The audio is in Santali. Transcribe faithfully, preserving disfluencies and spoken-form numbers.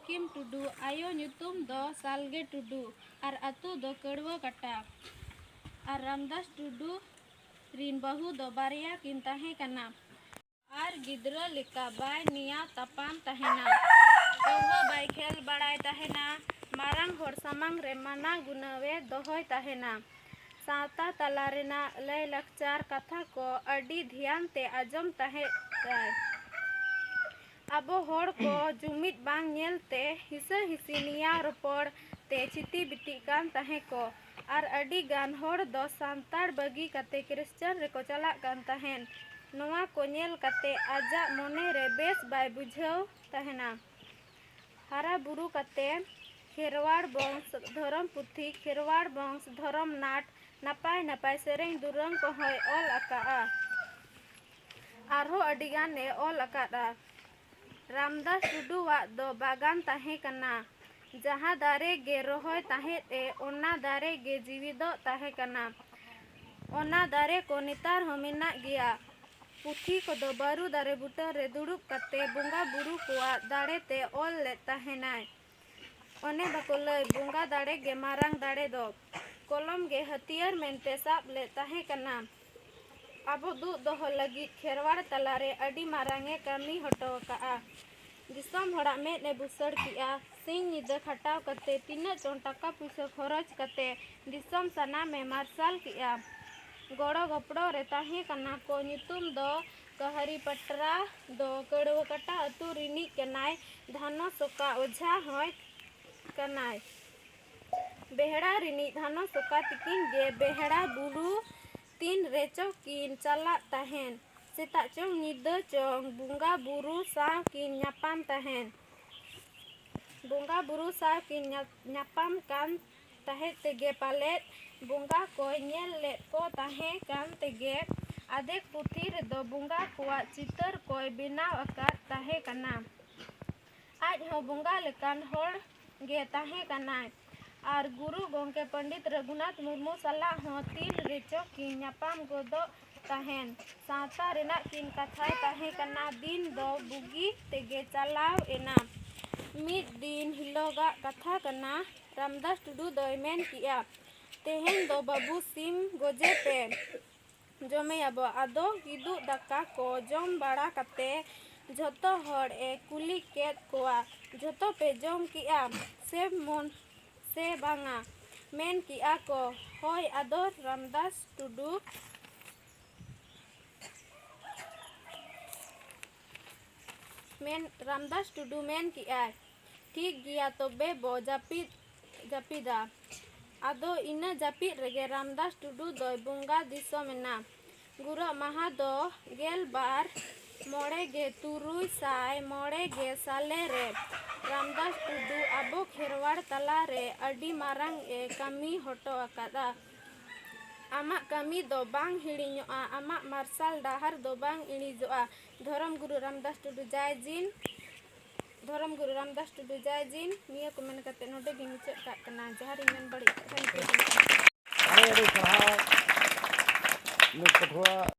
ᱠᱤᱢ ᱴᱩᱰᱩ, ᱟᱭᱳ ᱧᱩᱛᱩᱢ ᱫᱚ ᱥᱟᱞᱜᱮ ᱴᱩᱰᱩ ᱟᱨ ᱟᱹᱛᱩ ᱫᱚ ᱠᱟᱹᱲᱣᱟᱹ ᱠᱟᱴᱟ᱾ ᱟᱨ ᱨᱟᱢᱫᱟᱥ ᱴᱩᱰᱩ ᱨᱤᱱ ᱵᱟᱹᱦᱩ ᱫᱚ ᱵᱟᱨᱭᱟ ᱠᱤᱱ ᱛᱟᱦᱮᱸ ᱠᱟᱱᱟ᱾ ᱟᱨ ᱜᱤᱫᱽᱨᱟᱹ ᱞᱮᱠᱟ ᱵᱟᱭ ᱱᱮᱭᱟᱣ ᱛᱟᱯᱟᱢ ᱛᱟᱦᱮᱱᱟ᱾ ᱯᱟᱹᱣᱨᱟᱹ ᱵᱟᱭ ᱠᱷᱮᱞ ᱵᱟᱲᱟᱭ ᱛᱟᱦᱮᱱᱟ᱾ ᱢᱟᱨᱟᱝ ᱦᱚᱲ ᱥᱟᱢᱟᱝ ᱨᱮ ᱢᱟᱱᱟ ᱜᱩᱱᱟᱹᱣᱮ ᱫᱚᱦᱚᱭ ᱛᱟᱦᱮᱱᱟ᱾ ᱥᱟᱶᱛᱟ ᱛᱟᱞᱟ ᱨᱮᱱᱟᱜ ᱞᱟᱹᱭ ᱞᱟᱠᱪᱟᱨ ᱠᱟᱛᱷᱟ ᱠᱚ ᱟᱹᱰᱤ ᱫᱷᱮᱭᱟᱱ ᱛᱮ ᱟᱸᱡᱚᱢ ᱛᱟᱦᱮᱸᱫ ᱟᱭ᱾ ᱟᱵᱚ ᱦᱚᱲ ᱠᱚ ᱡᱩᱢᱤᱫ ᱵᱟᱝ ᱧᱮᱞ ᱛᱮ ᱦᱤᱥᱟᱹ ᱦᱤᱥᱤ ᱱᱮᱭᱟᱣ ᱨᱚᱯᱚᱲ ᱛᱮ ᱪᱷᱤᱛᱤ ᱵᱤᱛᱤᱜ ᱠᱟᱱ ᱛᱟᱦᱮᱸ ᱠᱚ᱾ ᱟᱨ ᱟᱹᱰᱤ ᱜᱟᱱ ᱦᱚᱲ ᱫᱚ ᱥᱟᱱᱛᱟᱲ ᱵᱟᱹᱜᱤ ᱠᱟᱛᱮ ᱠᱨᱤᱥᱪᱟᱱ ᱨᱮᱠᱚ ᱪᱟᱞᱟᱜ ᱠᱟᱱ ᱛᱟᱦᱮᱸᱫ᱾ ᱱᱚᱣᱟ ᱠᱚ ᱧᱮᱞ ᱠᱟᱛᱮ ᱟᱡᱟᱜ ᱢᱚᱱᱮ ᱨᱮ ᱵᱮᱥ ᱵᱟᱭ ᱵᱩᱡᱷᱟᱹᱣ ᱛᱟᱦᱮᱱᱟ᱾ ᱦᱟᱨᱟ ᱵᱩᱨᱩ ᱠᱟᱛᱮ ᱠᱷᱮᱨᱣᱟᱲ ᱵᱚᱝᱥ ᱫᱷᱚᱨᱚᱢ ᱯᱩᱛᱷᱤ, ᱠᱷᱮᱨᱣᱟᱲ ᱵᱚᱝᱥ ᱫᱷᱚᱨᱚᱢ ᱱᱟᱴ, ᱱᱟᱯᱟᱭ ᱱᱟᱯᱟᱭ ᱥᱮᱨᱮᱧ ᱫᱩᱨᱟᱹᱝ ᱠᱚᱦᱚᱸᱭ ᱚᱞ ᱟᱠᱟᱫᱼᱟ᱾ ᱟᱨᱦᱚᱸ ᱟᱹᱰᱤ ᱜᱟᱱᱮ ᱚᱞ ᱟᱠᱟᱫᱼᱟ᱾ ᱨᱟᱢᱫᱟᱥ ᱴᱩᱰᱩᱣᱟᱜ ᱫᱚ ᱵᱟᱜᱟᱱ ᱛᱟᱦᱮᱸ ᱠᱟᱱᱟ᱾ ᱡᱟᱦᱟᱸ ᱫᱟᱨᱮ ᱜᱮ ᱨᱚᱦᱚᱭ ᱛᱟᱦᱮᱸᱫ ᱮ, ᱚᱱᱟ ᱫᱟᱨᱮ ᱜᱮ ᱡᱤᱣᱤᱫᱚᱜ ᱛᱟᱦᱮᱸ ᱠᱟᱱᱟ᱾ ᱚᱱᱟ ᱫᱟᱨᱮ ᱠᱚ ᱱᱮᱛᱟᱨ ᱦᱚᱸ ᱢᱮᱱᱟᱜ ᱜᱮᱭᱟ᱾ ᱯᱩᱛᱷᱤ ᱠᱚᱫᱚ ᱵᱟᱹᱨᱩ ᱫᱟᱨᱮ ᱵᱩᱴᱟᱹ ᱨᱮ ᱫᱩᱲᱩᱵ ᱠᱟᱛᱮ ᱵᱚᱸᱜᱟ ᱵᱩᱨᱩ ᱠᱚᱣᱟᱜ ᱫᱟᱲᱮ ᱛᱮ ᱚᱞ ᱞᱮᱫ ᱛᱟᱦᱮᱱᱟᱭ᱾ ᱚᱱᱮ ᱵᱟᱠᱚ ᱞᱟᱹᱭ, ᱵᱚᱸᱜᱟ ᱫᱟᱲᱮ ᱜᱮ ᱢᱟᱨᱟᱝ ᱫᱟᱲᱮ ᱫᱚ᱾ ᱠᱚᱞᱚᱢ ᱜᱮ ᱦᱟᱹᱛᱭᱟᱹᱨ ᱢᱮᱱᱛᱮ ᱥᱟᱵ ᱞᱮᱫ ᱛᱟᱦᱮᱸ ᱠᱟᱱᱟ᱾ ᱟᱵᱚ ᱫᱩᱜ ᱫᱚᱦᱚ ᱞᱟᱹᱜᱤᱫ ᱠᱷᱮᱨᱣᱟᱲ ᱛᱟᱞᱟᱨᱮ ᱟᱹᱰᱤ ᱢᱟᱨᱟᱝ ᱮ ᱠᱟᱹᱢᱤ ᱦᱚᱴᱚ ᱟᱠᱟᱫᱼᱟ᱾ ᱫᱤᱥᱚᱢ ᱦᱚᱲᱟᱜ ᱢᱮᱫ ᱮ ᱵᱩᱥᱟᱹᱲ ᱠᱮᱜᱼᱟ᱾ ᱥᱤᱧ ᱧᱤᱫᱟᱹ ᱠᱷᱟᱴᱟᱣ ᱠᱟᱛᱮ ᱛᱤᱱᱟᱹᱜ ᱪᱚᱝ ᱴᱟᱠᱟ ᱯᱩᱭᱥᱟᱹ ᱠᱷᱚᱨᱚᱪ ᱠᱟᱛᱮ ᱫᱤᱥᱚᱢ ᱥᱟᱱᱟᱢ ᱮ ᱢᱟᱨᱥᱟᱞ ᱠᱮᱜᱼᱟ᱾ ᱜᱚᱲᱚ ᱜᱚᱯᱲᱚ ᱨᱮ ᱛᱟᱦᱮᱸ ᱠᱟᱱᱟ ᱠᱚ᱾ ᱧᱩᱛᱩᱢ ᱫᱚ ᱠᱟᱹᱦᱟᱹᱨᱤ ᱯᱟᱴᱨᱟ ᱫᱚ ᱠᱟᱹᱲᱣᱟᱹ ᱠᱟᱴᱟ ᱟᱹᱛᱩ ᱨᱤᱱᱤᱡ ᱠᱟᱱᱟᱭ᱾ ᱫᱷᱟᱱᱚ ᱥᱚᱠᱟ ᱚᱡᱷᱟ ᱦᱚᱸᱭ ᱠᱟᱱᱟᱭ᱾ ᱵᱮᱦᱲᱟ ᱨᱤᱱᱤᱡ ᱫᱷᱟᱱᱚ ᱥᱚᱠᱟ ᱛᱤᱠᱤᱱ ᱜᱮ ᱵᱮᱦᱲᱟ ᱵᱩᱨᱩ ᱛᱤᱱ ᱨᱮᱪᱚ ᱠᱤᱱ ᱪᱟᱞᱟᱜ ᱛᱟᱦᱮᱱ᱾ ᱥᱮᱛᱟᱜ ᱪᱚᱝ ᱧᱤᱫᱟᱹ ᱪᱚᱝ ᱵᱚᱸᱜᱟ ᱵᱩᱨᱩ ᱥᱟᱶ ᱠᱤᱱ ᱧᱟᱯᱟᱢ ᱛᱟᱦᱮᱱ᱾ ᱵᱚᱸᱜᱟ ᱵᱩᱨᱩ ᱥᱟᱶ ᱠᱤᱱ ᱧᱟ-, ᱧᱟᱯᱟᱢ ᱠᱟᱱ ᱛᱟᱦᱮᱸᱫ ᱛᱮᱜᱮ ᱯᱟᱞᱮᱫ ᱵᱚᱸᱜᱟ ᱠᱚᱭ ᱧᱮᱞ ᱞᱮᱫ ᱠᱚ ᱛᱟᱦᱮᱸ ᱠᱟᱱ ᱛᱮᱜᱮ ᱟᱫᱷᱮᱠ ᱯᱩᱛᱷᱤ ᱨᱮᱫᱚ ᱵᱚᱸᱜᱟ ᱠᱚᱣᱟᱜ ᱪᱤᱛᱟᱹᱨ ᱠᱚᱭ ᱵᱮᱱᱟᱣ ᱟᱠᱟᱫ ᱛᱟᱦᱮᱸ ᱠᱟᱱᱟ᱾ ᱟᱡ ᱦᱚᱸ ᱵᱚᱸᱜᱟ ᱞᱮᱠᱟᱱ ᱦᱚᱲ ᱜᱮ ᱛᱟᱦᱮᱸ ᱠᱟᱱᱟᱭ᱾ ᱟᱨ ᱜᱩᱨᱩ ᱜᱚᱢᱠᱮ ᱯᱚᱱᱰᱤᱛ ᱨᱚᱜᱷᱩᱱᱟᱛᱷ ᱢᱩᱨᱢᱩ ᱥᱟᱞᱟᱜ ᱦᱚᱸ ᱛᱤᱱ ᱨᱮᱪᱚ ᱠᱤᱱ ᱧᱟᱯᱟᱢ ᱜᱚᱫᱚᱜ ᱛᱟᱦᱮᱱ᱾ ᱥᱟᱶᱛᱟ ᱨᱮᱱᱟᱜ ᱠᱤᱱ ᱠᱟᱛᱷᱟᱭ ᱛᱟᱦᱮᱸ ᱠᱟᱱᱟ᱾ ᱫᱤᱱ ᱫᱚ ᱵᱩᱜᱤ ᱛᱮᱜᱮ ᱪᱟᱞᱟᱣ ᱮᱱᱟ᱾ ᱢᱤᱫ ᱫᱤᱱ ᱦᱤᱞᱳᱜᱟᱜ ᱠᱟᱛᱷᱟ ᱠᱟᱱᱟ᱾ ᱨᱟᱢᱫᱟᱥ ᱴᱩᱰᱩ ᱫᱚᱭ ᱢᱮᱱ ᱠᱮᱜᱼᱟ, "ᱛᱮᱦᱮᱧ ᱫᱚ ᱵᱟᱹᱵᱩ ᱥᱤᱢ ᱜᱚᱡᱮ ᱯᱮ, ᱡᱚᱢᱮᱭᱟᱵᱚ᱾" ᱟᱫᱚ ᱠᱤᱫᱩᱜ ᱫᱟᱠᱟ ᱠᱚ ᱡᱚᱢ ᱵᱟᱲᱟ ᱠᱟᱛᱮ ᱡᱷᱚᱛᱚ ᱦᱚᱲ ᱮ ᱠᱩᱞᱤ ᱠᱮᱫ ᱠᱚᱣᱟ, "ᱡᱷᱚᱛᱚ ᱯᱮ ᱡᱚᱢ ᱠᱮᱜᱼᱟ ᱥᱮ ᱢᱚᱱ ᱥᱮ ᱵᱟᱝᱟ?" ᱢᱮᱱ ᱠᱮᱜᱼᱟ ᱠᱚ, "ᱦᱳᱭ᱾" ᱟᱫᱚ ᱨᱟᱢᱫᱟᱥ ᱴᱩᱰᱩ ᱢᱮᱱ, ᱨᱟᱢᱫᱟᱥ ᱴᱩᱰᱩ ᱢᱮᱱ ᱠᱮᱜᱼᱟᱭ, "ᱴᱷᱤᱠ ᱜᱮᱭᱟ, ᱛᱚᱵᱮ ᱵᱚ ᱡᱟᱹᱯᱤᱫ, ᱡᱟᱹᱯᱤᱫᱟ᱾" ᱟᱫᱚ ᱤᱱᱟᱹ ᱡᱟᱹᱯᱤᱫ ᱨᱮᱜᱮ ᱨᱟᱢᱫᱟᱥ ᱴᱩᱰᱩ ᱫᱚᱭ ᱵᱚᱸᱜᱟ ᱫᱤᱥᱚᱢ ᱮᱱᱟ᱾ ᱜᱩᱨᱟᱹᱜ ᱢᱟᱦᱟ ᱫᱚ ᱜᱮᱞ ᱵᱟᱨ ᱢᱚᱬᱮ ᱜᱮ ᱛᱩᱨᱩᱭ ᱥᱟᱭ ᱢᱚᱬᱮ ᱜᱮ ᱥᱟᱞᱮ ᱨᱮ ᱨᱟᱢᱫᱟᱥ ᱴᱩᱰᱩ ᱟᱵᱚ ᱠᱷᱮᱨᱣᱟᱲ ᱛᱟᱞᱟ ᱨᱮ ᱟᱹᱰᱤ ᱢᱟᱨᱟᱝ ᱮ ᱠᱟᱹᱢᱤ ᱦᱚᱴᱚ ᱟᱠᱟᱫᱼᱟ᱾ ᱟᱢᱟᱜ ᱠᱟᱹᱢᱤ ᱫᱚ ᱵᱟᱝ ᱦᱤᱲᱤᱧᱚᱜᱼᱟ, ᱟᱢᱟᱜ ᱢᱟᱨᱥᱟᱞ ᱰᱟᱦᱟᱨ ᱫᱚ ᱵᱟᱝ ᱤᱬᱤᱡᱚᱜᱼᱟ᱾ ᱫᱷᱚᱨᱚᱢ ᱜᱩᱨᱩ ᱨᱟᱢᱫᱟᱥ ᱴᱩᱰᱩ ᱡᱟᱭ ᱡᱤᱱ, ᱫᱷᱚᱨᱚᱢ ᱜᱩᱨᱩ ᱨᱟᱢᱫᱟᱥ ᱴᱩᱰᱩ ᱡᱟᱭ ᱡᱤᱱ᱾ ᱱᱤᱭᱟᱹ ᱠᱚ ᱢᱮᱱ ᱠᱟᱛᱮ ᱱᱚᱰᱮ ᱜᱤᱧ ᱢᱩᱪᱟᱹᱫ ᱠᱟᱜ ᱠᱟᱱᱟ᱾ ᱡᱟᱦᱟᱸ ᱨᱤᱧ ᱢᱮᱱ ᱵᱟᱹᱲᱤᱡ ᱠᱟᱜ ᱠᱷᱟᱱ ᱟᱹᱰᱤ ᱟᱹᱰᱤ ᱥᱟᱨᱦᱟᱣ ᱱᱩᱭ ᱯᱟᱹᱴᱷᱩᱣᱟᱹ